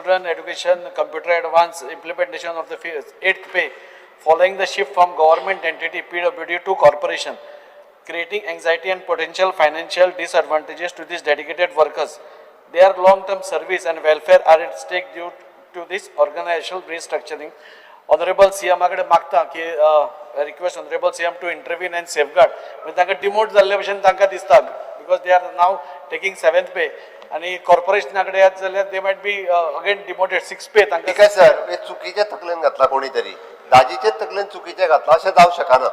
children education, computer advance, implementation of the eighth pay following the shift from government entity PWD to corporation, creating anxiety and potential financial disadvantages to these dedicated workers. Their long-term service and welfare are at stake due to this organizational restructuring. Honorable CM कडेन मागता की request Honorable CM to intervene and safeguard. म्हणजे तांकां demote जाल्ले भशेन तांकां दिसता because they are now taking seventh pay आनी कॉर्पोरेशना कडेन येत जाल्यार they might be again demoted six pay तांकां. ठीक आहे सर, हे चुकीचे तकलेन घातला कोणी तरी, दाजीचेच तकलेन चुकीचे घातला, अशें जावं शकना.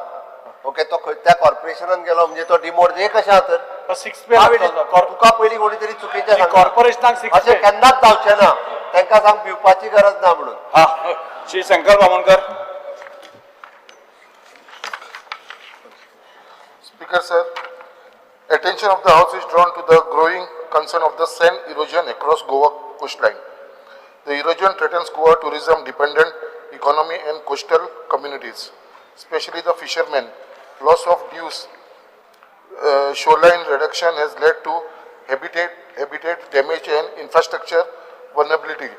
ओके, तो खंय त्या कॉर्पोरेशनान गेलो म्हणजे तो डिमोट, हे कशें आहा तर? Six pay. तुका पयलीं कोणी तरी चुकीचें सांगलां. कॉर्पोरेशनाक सिक्स अशें पे. केन्नाच जावचें ना. तांकां सांग भिवपाची गरज ना म्हणून. हा. Shri Shankar Bamankar. Speaker sir, attention of the House is drawn to the growing concern of the sand erosion across Goa coastline. The erosion threatens Goa tourism dependent economy and coastal communities, especially the fishermen. Loss of dunes, shoreline reduction has led to habitat damage and infrastructure vulnerability.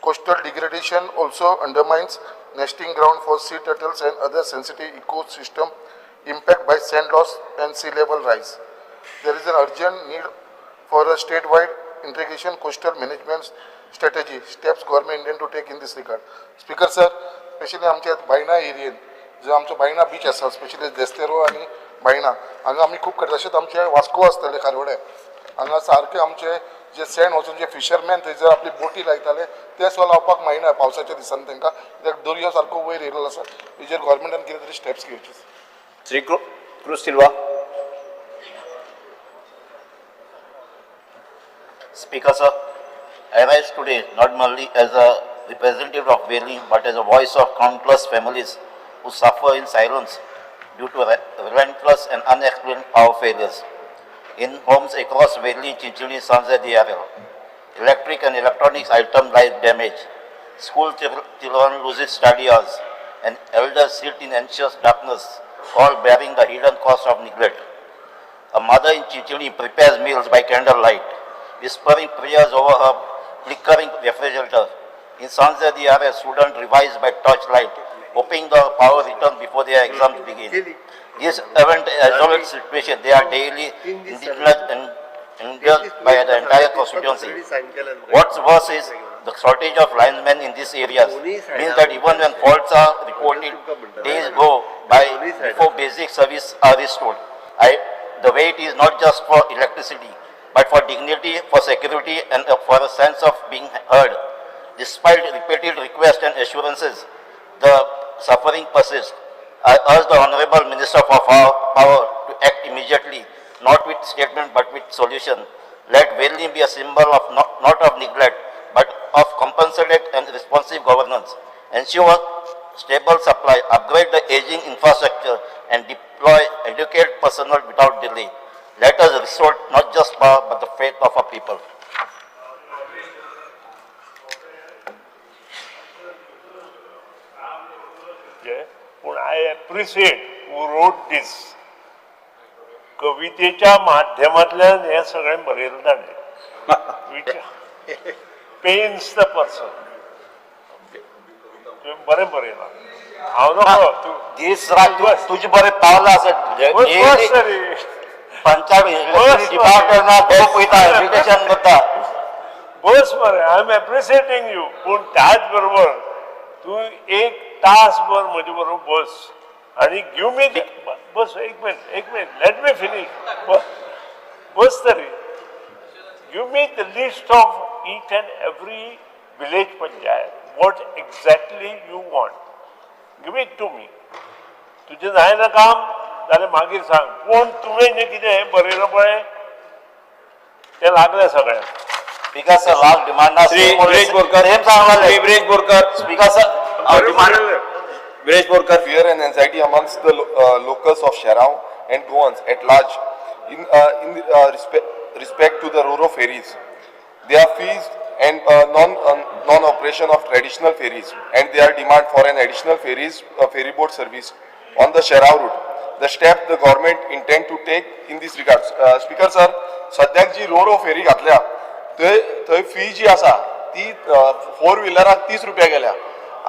Coastal degradation also undermines nesting ground for sea turtles and other sensitive ecosystem impact by sand loss and sea level rise. There is an urgent need for a statewide integration coastal management strategy. Steps government intend to take in this regard. Speaker sir, especially आमच्या बायणा एरियेन जो आमचो Baina beach आसा, specially Desterro आनी बायणा हांगा आमी खूब करता. तशेंच आमचे वास्को आसतले, खारवडे हांगा सारके आमचे जे सँड वचून जे फिशरमॅन थंयसर आपली बोटी लायताले ते सुद्दां लावपाक मेळना पावसाच्या दिसांनी तांकां, कित्याक दर्यो सारको वयर येयलेलो आसा. हेजेर गव्हर्मेंटान कितें तरी स्टेप्स घेवचे. Shri cruise Silva. Speaker sir, I rise today not merely as a representative of Velim, but as a voice of countless families who suffer in silence due to relentless and unexplained power failures. In homes across Velim, Chinchinim, Sanze, DRL, electric and electronics items lie damaged, school children loses study hours, and elders sit in anxious darkness, all bearing the hidden cost of neglect. A mother in Chinchinim prepares meals by candlelight, whispering prayers over her flickering refrigerator. In Sanze, a student revise by torchlight, hoping the power returns before their exams begin. This event isolated situation, they are daily indignant and endured by the entire constituency. What's worse is the shortage of linemen in these areas means that even when faults are reported, days go by before basic service are restored. The wait is not just for electricity, but for dignity, for security, and for a sense of being heard. Despite repeated requests and assurances, the suffering persists. I urge the Honorable Minister for Power to act immediately, not with statement but with solution. Let Velim be a symbol of not of neglect, but of compassionate and responsive governance. Ensure stable supply, upgrade the aging infrastructure, and deploy educate personnel without delay. Let us restore not just power, but the faith of our people. पूण I appreciate who wrote this. कवितेच्या माध्यमांतल्यान हें सगळें बरयलें ताणें, which pains the person. तुवें बरें बरयलां, हांव नकळो तूं. दीस रात तुजे बरें पावलां आसत. बस तरी. पंचायत बस. डिपार्टमेंट पळयता, इरिटेशन करता. बस मरे, I am appreciating you. पूण त्याच बरोबर तूं एक तासभर म्हजे बरोबर बस आनी गिव मी, बस एक मिनट, एक मिनट, let me finish. बस तरी. Give me the list of each and every village panchayat, what exactly you want, give it to me. तुजें जायना काम जाल्यार मागीर सांग, पूण तुवें जें कितें बरयलां पळय तें लागलें सगळ्यांक. Speaker sir, last demand. Shri Viresh Borkar. Same सांगलें. Shri Viresh Borkar. Speaker sir, demand. Viresh Borkar. Fear and anxiety amongst the locals of Sherao and Goans at large in respect to the Roro ferries. Their fees and non-operation of traditional ferries and their demand for an additional ferry boat service on the Sherao route. The step the government intend to take in this regards. Speaker sir, सद्याक जी रोरो फेरी घातल्या थंय थंय fee जी आसा ती four व्हिलराक 30 रुपया गेल्या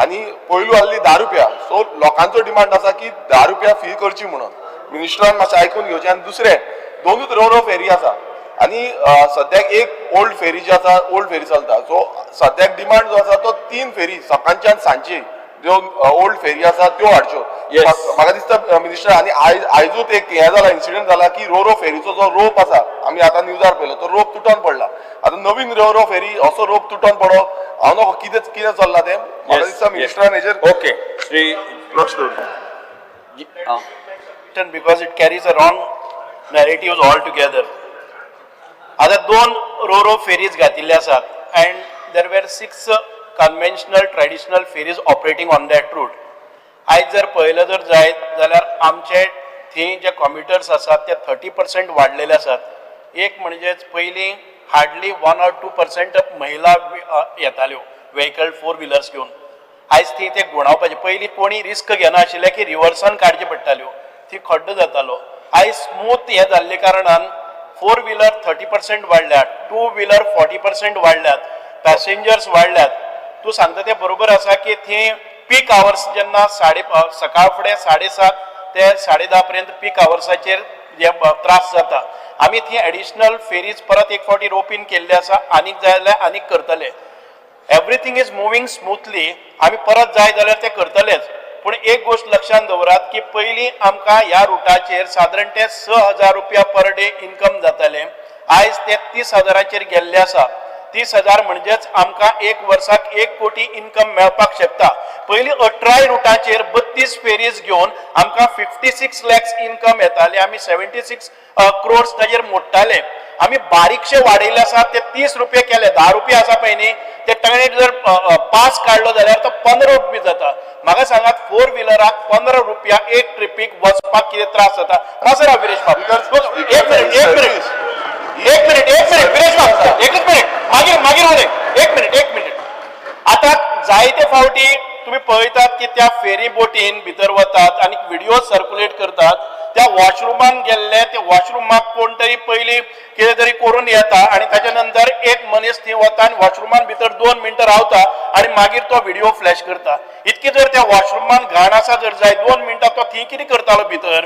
आनी पयलू आहली 10 रुपया. सो लोकांचो डिमांड आसा की 10 रुपया फी करची म्हणून. मिनिस्टरान मातशें आयकून घेवचें. आनी दुसरें, दोनूच रो रो फेरी आसा आनी सद्याक एक ओल्ड फेरी जी आसा, ओल्ड फेरी चलता. सो सद्याक डिमांड जो आसा तो 3 फेरी सकाळची आनी सांजची ज्यो ओल्ड फेरी आसा त्यो हाडच्यो. म्हाका दिसता मिनिस्टर, आनी आयजूच एक हें जाला, इन्सिडंट जाला की रो रो फेरीचो जो रोप आसा, आमी आतां न्यूजार पळयलो, तो रोप तुटोन पडला. आतां नवीन रो रो फेरी असो रोप तुटोन पडो, हांव नको कितें कितें चल्लां तें. म्हाका दिसता मिनिस्टरान हेजेर ओके श्री लक्ष दवरचें. Because it carries a wrong narratives altogether. आता 2 रो रो फेरीज घातिल्ले आसात and there were 6 conventional traditional ferries operating on that route. आयज जर पळयलें जर जायत जाल्यार आमचे थंय जे कॉम्युटर्स आसात ते 30% वाडलेले आसात. एक म्हणजेच पयलीं हार्डली 1 or 2% महिला येताल्यो व्हेकल 4 व्हिलर्स घेवन. आयज ती ते गुणावपाचे पयलीं कोणी रिस्क घेनाशिल्ले की रिवर्सान काडचे पडटाल्यो, ती खड्डो जातालो. आयज स्मूथ हें जाल्ले कारणान 4 व्हिलर 30% वाडल्यात, 2 व्हिलर 40% वाडल्यात, पॅसेंजर्स वाडल्यात. तूं सांगता तें बरोबर आसा की थंय पीक आवर्स जेन्ना सकाळ फुडें 7:30 ते 10:30 पर्यंत पीक आवर्साचेर हे त्रास जाता. आमी थंय एडिशनल फेरीज परत एक फावटी रोपीन केल्ले आसा, आनीक जाय जाल्यार आनीक करतले. Everything is moving smoothly. आमी परत जाय जाल्यार ते करतलेच. पूण एक गोश्ट लक्षांत दवरात की पयलीं आमकां ह्या रुटाचेर सादारण ते 6,000 रुपया पर डे इनकम जातालें, आयज ते 30,000 गेल्ले आसा. 30,000 म्हणजेच आमकां एक वर्साक 1 कोटी इनकम मेळपाक शकता. पयलीं 18 रुटाचेर 32 फेरीज घेवन आमकां 56 लॅक्स इनकम येताले, आमी 76 क्रोर्स ताजेर मोडटाले. आमी बारीकशे वाडयले आसा ते 30 रुपये केले, 10 रुपये आसा पळय न्ही, ते ताणें जर पास काडलो जाल्यार तो 15 रुपये जाता. म्हाका सांगात, 4 व्हिलराक 15 रुपया एक ट्रिपीक वचपाक कितें त्रास जाता? राव विरेश बाब, एक मिनिट एक मिनिट एक मिनिट एक मिनिट विरेश बाब, एकच मिनिट, मागीर मागीर उलय, एक मिनिट एक मिनिट. आतां जायते फावटी तुमी पळयतात की त्या फेरी बोटीन भितर वतात आनी व्हिडिओ सर्कुलेट करतात. त्या वॉशरुमान गेल्ले, ते वॉशरुमाक कोण तरी पयलीं कितें तरी करून येता आनी ताच्या नंतर एक मनीस थंय वता आनी वॉशरुमान भितर 2 मिनटां रावता आनी मागीर तो व्हिडिओ फ्लॅश करता. इतकी जर त्या वॉशरुमान घाण आसा जर जाय, 2 मिनटां तो थंय कितें करतालो भितर?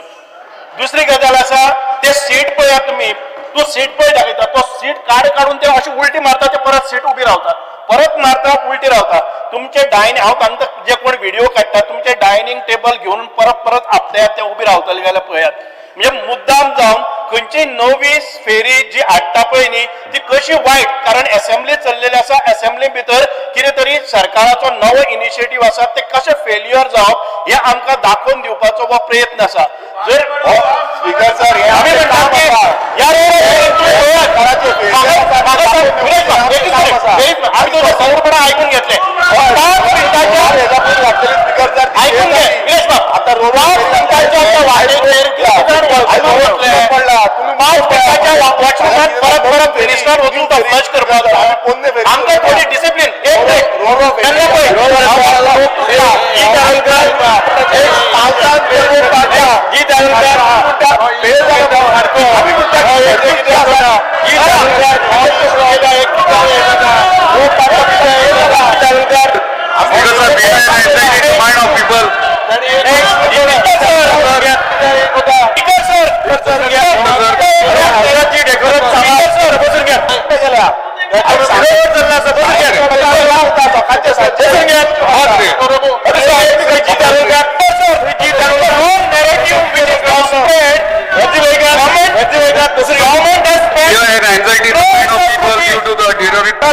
दुसरी गजाल आसा, ते सीट पळयात तुमी, तूं सीट पळय दाखयता, तो सीट काडून ते अशी उलटी मारता, ते परत सीट उबी रावता, परत मारता, उलटी रावता. तुमचे डायनिंग, हांव तांकां जे कोण व्हिडिओ काडटा, तुमचे डायनिंग टेबल घेवन परत परत आपल्यात ते उबी रावतले जाल्यार पळयात. म्हणजे मुद्दाम जावन खंयची नवी फेरी जी हाडटा पळय न्ही ती कशी वायट, कारण एसेंब्ली चल्लेली आसा, एसेंब्ली भितर कितें तरी सरकाराचो नवो इनिशिएटीव आसा, ते कशें फेल्युअर जावप हें आमकां दाखोवन दिवपाचो हो प्रयत्न आसा. जर स्पीकर सर, हे आमी म्हणटात की ह्या रो रो आमी तुमचें सगळपणां आयकून घेतलें. 5 मिनटाच्या आयकून घे विरेश बाब, 5 मिनटाच्या त्या वाटेचेर कितले जाण वचले, 5 मिनटाच्या वॉशरुमांत परत परत मिनिस्टर वचून तो फ्लश करपाचो. आमकां थोडी डिसिप्लीन. एक मिनिट, तेन्ना पळय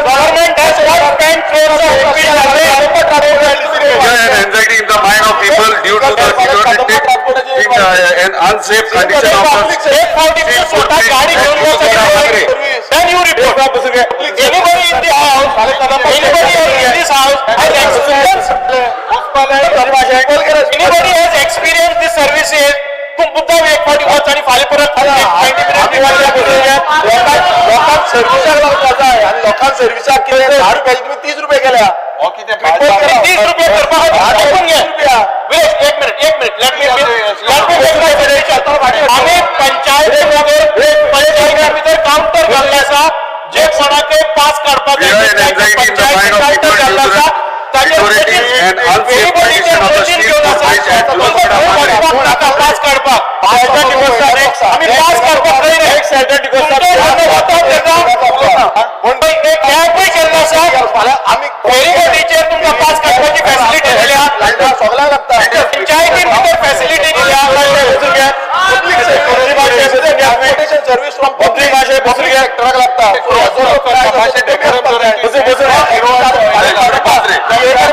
Government has not spent crores of rupees. Fear and anxiety in the mind of people due to the deteriorated in an unsafe condition of the एक फावटी तूं स्वता गाडी घेवन वच, then you report. Anybody in the house, anybody in this house has experienced, anybody has experienced this services, तूं मुद्दाम एक फावटी वच आनी फाल्यां परत लोकांक सर्विसाक लागता जाय आनी लोकांक सर्विसाक कितें 10 रुपयाचे तुमी 30 रुपये केल्या. 30 रुपये करपा खातीर आयकून घे विरेश, एक मिनिट एक मिनिट, let me आमी पंचायती भितर कावंटर घाल्ले आसा, जे कोणाकय पास काडपाक Fear and anxiety in the mind of people due to the deteriorating and unsafe condition of the steel footbridge at Lusada Mandre. Pass काडपाक आमी पास काडपाक कॅबूय केल्लो आसा फेरीबोटीचेर तुमकां पास काडपाची फॅसिलिटी दिल्या. सगळ्यांक लागता. पंचायतीन भितर फॅसिलिटी दिल्या. ट्रान्सपोर्टेशन सर्वीस फ्रॉम पब्लीक सेक्टराक लागता.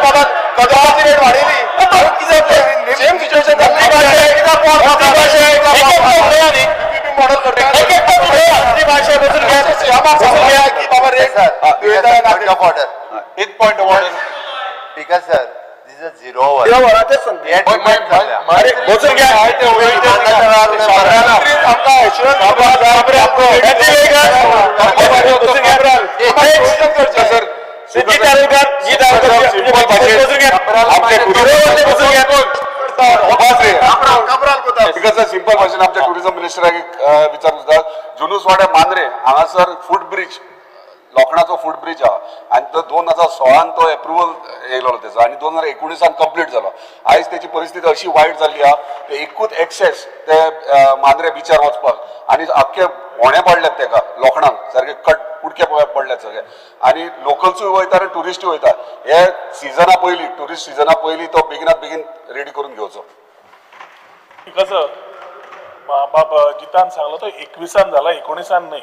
बाबा कदंबाची रेट वाडयली, सेम सिच्युएशन. मॉडल करता की बाबा रेट पॉइंट ऑफ ऑर्डर. एक point of order. Speaker sir, this is zero hour. अरे बसून घ्या. आमकां assurance. Sir, because sir simple भाशेन आमच्या टुरिझम मिनिस्टराक विचारूंक जाता. जुनूसवाड्या मांद्रे हांगासर फूट ब्रिज, लोखणाचो फूट ब्रिज आहा आनी तो 2016 तो एप्रुवल येयलो तेजो आनी 2019 कंप्लीट जालो. आयज तेची परिस्थिती अशी वायट जाल्ली आहा, ते एकूच एक्सेस ते मांद्रे बिचार वचपाक आनी आख्खे होणे पडल्यात तेका, लोखणाक सारके कट कुडके पडल्यात सगळे आनी लोकल्सूय वयता आनी ट्युरिस्टूय वयता. हे सिजना पयलीं, ट्युरिस्ट सिजना पयलीं तो बेगिनात बेगीन रेडी करून घेवचो. कसं बाब जितान सांगलो, तो 21 जाला, 19 न्हय.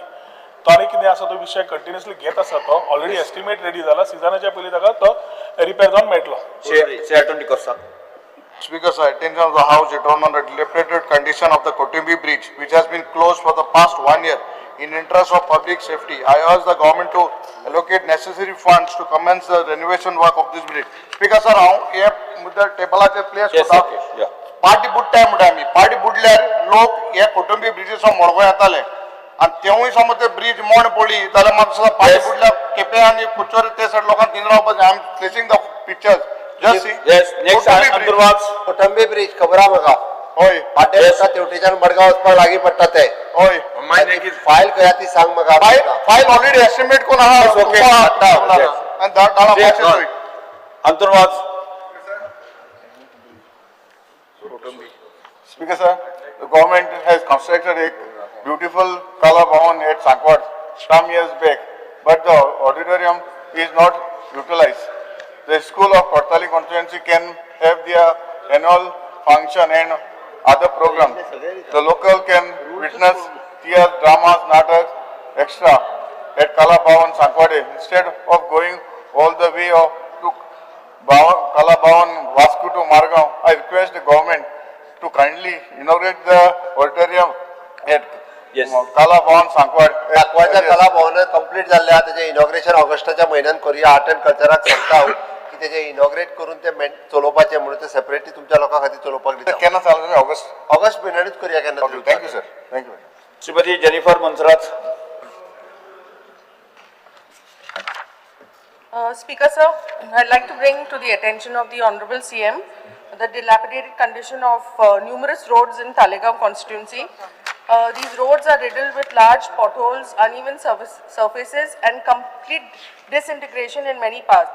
तो आनी कितें आसा, तो विशय कंटिन्युअसली घेत आसा. तो ऑलरेडी एस्टिमेट रेडी जाला. सिजनाच्या पयलीं ताका तो रिपेर जावन मेळटलो. Shri आटोन D'Costa. Speaker, sir, attention of the House is drawn on the dilapidated condition of the Kotumbi Bridge, which has been closed for the past one year. In interest of public safety, I urge the government to allocate necessary funds to commence the renovation work of this bridge. Speaker, sir, हांव हे मुद्दे टेबलाचेर place Yes, करता. Okay, yeah. पाटी बुडटाय म्हणटा आमी. पाटी बुडल्यार लोक हे कोटंबी ब्रिजीसो मडगांव येताले आनी तेवूय समज ते ब्रीज मोड पडली जाल्यार म्हाका दिसता पाटी बुडल्यार केपें आनी कुचोरी ते सायड लोकांक थिंग रावपाक जाय. I am placing the pictures, just see. Yes, next Anton Vaz. Kotambi bridge खबर आहा म्हाका. हय. पाड्डें पडटा तेवटेच्यान, मडगांव वचपाक लागीं पडटा ते. हय. फायल खंय आहा ती सांग म्हाका. फायल फायल ऑलरेडी एस्टिमेट कोण आहा. Okay. आनी धाडा मातशें. Anton Vaz. Speaker sir, the government has constructed a beautiful Kala Bhavan at Sankwad some years back, but the auditorium is not utilized. The school of Kortali constituency can have their annual function and other programs. The local can witness theatre, dramas, nataks, extra at Kala Bhavan Sankwade instead of going all the way of to Bhavan, Kala Bhavan, Vasco to Margaon. I request the government to kindly inaugurate the auditorium at Yes. Kala Bhavan Sankwad. सांकवाळच्या कला भवन complete जाल्लें आहा. तेजें inauguration ऑगस्टाच्या म्हयन्यान करुया. Art and कल्चराक सांगता हांव की तेजें इनॉग्रेट करून ते चलोवपाचें म्हणून ते सेपरेटली तुमच्या लोकां खातीर चलोवपाक दिता. केन्ना चालू? ऑगस्ट. ऑगस्ट म्हयन्यानूच करुया केन्ना तरी. Thank you sir, thank you. Shrimati Jennifer Monserrate. Speaker sir, I'd like to bring to the attention of the Honorable CM the dilapidated condition of numerous roads in Taleigao constituency. These roads are riddled with large potholes, uneven surfaces and complete disintegration in many parts,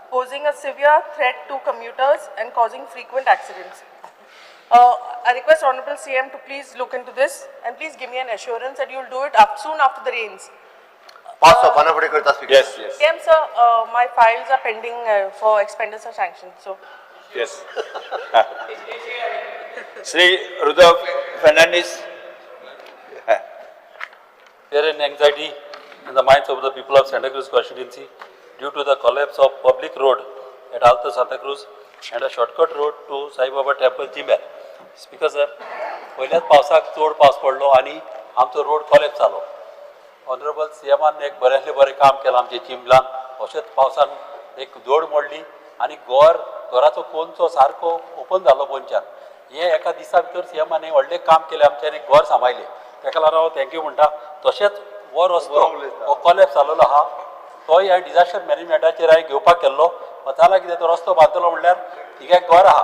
posing a severe threat to commuters and causing frequent accidents. I request Honorable CM to please look into this and please give me an assurance that you will do it soon after the rains. पांच सोपाना फुडें करता speaker. Yes. CM sir, my files are pending for expenditure sanction, so. Yes. Shri Rudolf Fernandes. Fear and anxiety in the minds of the people of Santa Cruz constituency due to the collapse of public road at Alto Santa Cruz and a shortcut road to Sai Baba Temple, Jimber. Speaker sir, पयल्याच पावसाक चड पावस पडलो आनी आमचो road collapse जालो. Honourable सीएमान एक बऱ्यांतलें बरें काम केलां. आमच्या चिंबलान अशेंच पावसान एक जोड मोडली आनी घर घराचो कोनसो सारको ओपन जालो पोनच्यान. हे एका दिसा भितर सीएमान हें व्हडलें काम केलें आमचें आनी घर सांबाळलें. तेका लागून हांव thank you म्हणटा. तशेंच हो रस्तो हो कॉलेप्स जालेलो आहा, तोय ह्या डिजास्टर मॅनेजमेंटाचेर हांवें घेवपाक केल्लो. जालां कितें, तो रस्तो बांदतलो म्हणल्यार थिंगा एक घर आहा,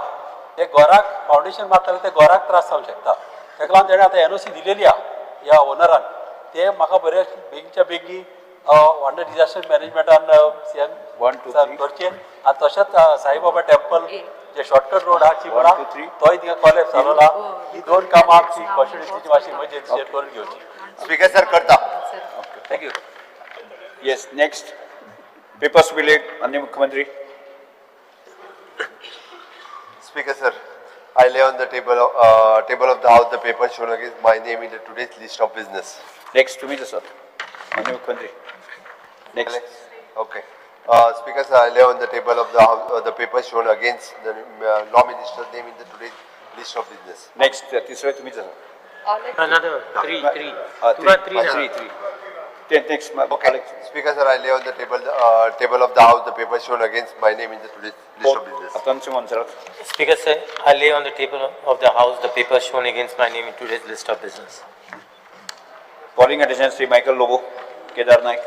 ते घराक फावंडेशन मारता जाल्यार ते घराक त्रास जावंक शकता. तेका लागून तेणें आतां एनओसी दिलेली आहा ह्या ओनरान. ते म्हाका बरे बेगीनच्या बेगीन अंडर डिजास्टर मॅनेजमेंटान सीएम 1, 2, 3. करचें आनी तशेंच साईबाबा टेम्पल जे शॉर्टकट रोड आहा चिपळा 1, 2, 3. तोय थिंगा कॉलेप्स जालोलो आहा. ही दोन कामां आमची कॉन्स्टिट्युन्सीची मातशी इमर्जन्सी करून घेवची. स्पीकर सर, करता. Thank you. Yes, next papers be laid, माननीय मुख्यमंत्री. Speaker sir, I lay on the table of the house the paper shown against my name in the today's list of business. Next तुम्हीच आसात माननीय मुख्यमंत्री, next. Okay. Speaker sir, I lay on the table of the house the paper shown against the law minister's name in the today's list of business. Next तिसरे तुम्हीच आसात. Another three, three. Three. Three, three, three. ते next. Okay. Speaker sir, I lay on the table of the house the paper shown against my name in the today's list of business. Atancio Monserrate. Speaker sir, I lay on the table of the house the paper shown against my name in today's list of business. Calling attention Shri Michael Lobo, Kedar Naik.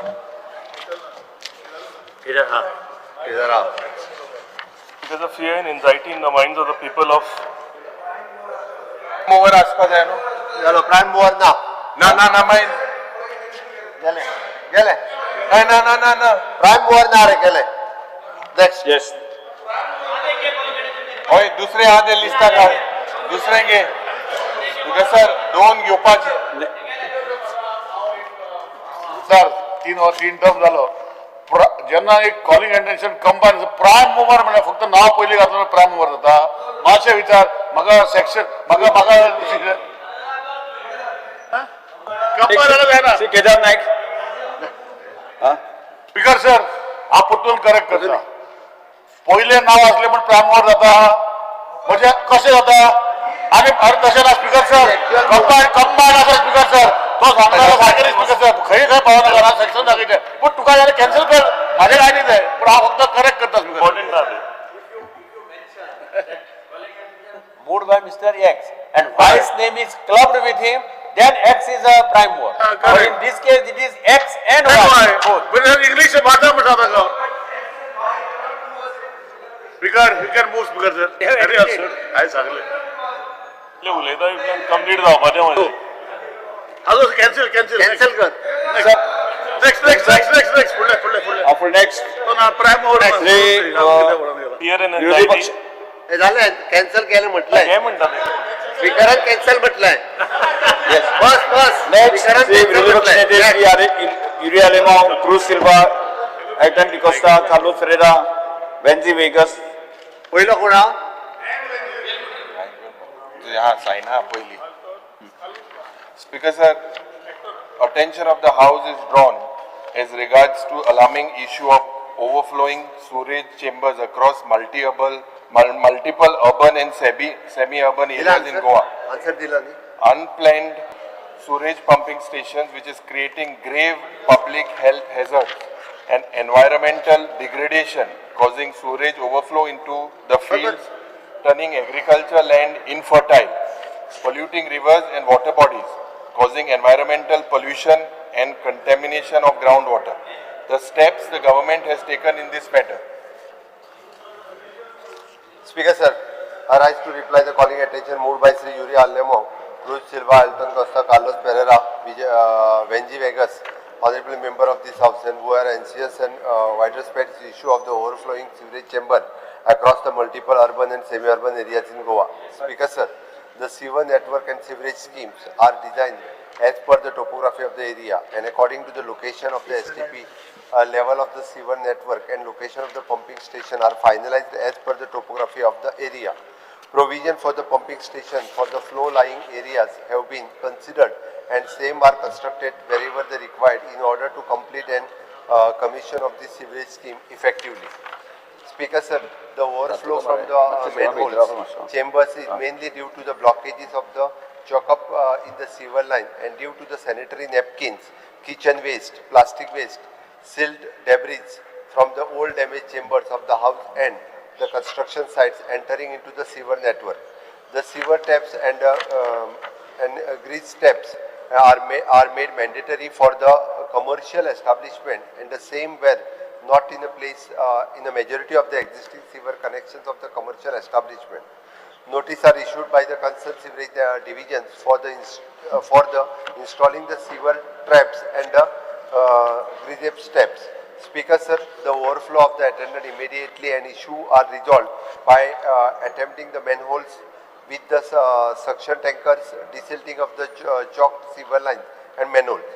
Kedar. There's a fear and anxiety in the minds of the people of mover आसपा जाय न्हू. जालो, prime mover ना. ना ना ना, मागीर गेले गेले. ना ना ना ना ना. प्रायम मुवर ना रे, गेले. नेक्स्ट. येस. हय, दुसरे आहा ते लिस्टा काड, दुसरे घे. तुका सर दोन घेवपाचे. सर, तीन टर्म जालो. जेन्ना एक calling attention combine prime mover म्हळ्यार फक्त नांव पयलीं घातलं प्रायम मुवर जाता? मातशें विचार म्हाका, सेक्शन म्हाका म्हाका कंबायन जाल्यार जायना. श्री केदार नाईक. स्पीकर सर, हांव परतून करेक्ट करता. पयलें नांव आसलें म्हण प्रायम मुवर जाता म्हणजे कशें जाता? आनी अरे, तशें ना स्पीकर सर, कंबायन कंबायन आसा स्पीकर सर. तो सांगता सारकें न्ही स्पीकर सर. खंय खंय पावना घरा सेक्शन दाखयचें, पूण तुका जाल्यार कॅन्सल कर, म्हाजें कांय न्ही तें, पूण हांव फक्त करेक्ट करता स्पीकर. इम्पॉर्टंट राहते. Moved by Mr. X and Y's name is clubbed with him, then X is a prime mover. Correct. But in this case, it is X and Y, both. English भाशा म्हणटा ताका. Speaker, you can move, speaker sir. हांवें सांगलें. इतलें उलयता इतल्यान complete जावपाचें म्हणजे. आजून कॅन्सल कॅन्सल. कॅन्सल कर. Next next next next next, फुडले फुडले फुडले. फुल नेक्स्ट. तो ना prime mover. Shri fear and विरोधी एन्झायटी. पक्ष. हे झालं, कॅन्सल केलं म्हटलंय. हे म्हणटा ते. स्पीकरान कॅन्सल म्हटलंय. येस. बस बस. नेक्स्ट. स्पीकरान श्री कॅन्सल विरोधी पक्ष नेते म्हटलंय. श्री युरी आलेमाव, क्रूज सिल्वा, एल्टन डिकोस्टा, कार्लोस फेरेरा, वेन्झी वेगस. पयलो कोण हा? हा, सायन हा पयली. Speaker sir, attention of the house is drawn as regards to alarming issue of overflowing sewerage chambers across multiple urban and semi-urban दिला. areas in Goa. Answer दिला न्ही. Unplanned sewerage pumping stations, which is creating grave public health hazards and environmental degradation, causing sewerage overflow into the fields, turning agriculture land infertile, polluting rivers and water bodies, causing environmental pollution and contamination of groundwater. The steps the government has taken in this matter. Speaker sir, I rise to reply the calling attention moved by Sri Yuri Alemao, Cruz Silva, Elton Costa, Carlos Pereira, Venji Vegas, honorable member of this house, and who are anxious and widespread issue of the overflowing sewerage chamber across the multiple urban and semi-urban areas in Goa. Speaker sir, the sewer network and sewerage schemes are designed as per the topography of the area and according to the location of the STP level of the sewer network and location of the pumping station are finalized as per the topography of the area. Provision for the pumping station for the flow lying areas have been considered and same are constructed wherever they required in order to complete and commission of the sewerage scheme effectively. Speaker sir, the overflow from the manholes chambers is mainly due to the blockages of the choke up in the sewer line and due to the sanitary napkins, kitchen waste, plastic waste, silt debris from the old damaged chambers of the house and the construction sites entering into the sewer network. The sewer taps and grease taps are made mandatory for the commercial establishment, and the same were not in a place in the majority of the existing sewer connections of the commercial establishment. Notice are issued by the concerned sewerage divisions for the installing the sewer traps and the grizzip steps. Speaker sir, the overflow of the attendant immediately and issue are resolved by attempting the manholes with the suction tankers, desilting of the choked sewer lines and manholes.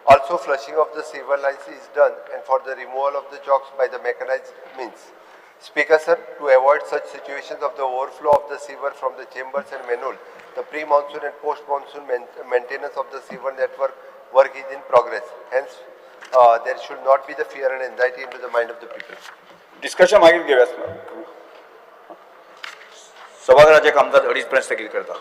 Also, flushing of the sewer lines is done and for the removal of the chocks by the mechanized means. Speaker sir, to avoid such situations of the overflow of the sewer from the chambers and manhole, the pre-monsoon and post-monsoon maintenance of the sewer network work is in progress. Hence, there should not be the fear and anxiety into the mind of the people. Discussion मागीर घेवया. सभाघराचे कामकाज अडीच पर्यंत स्थगीत करता.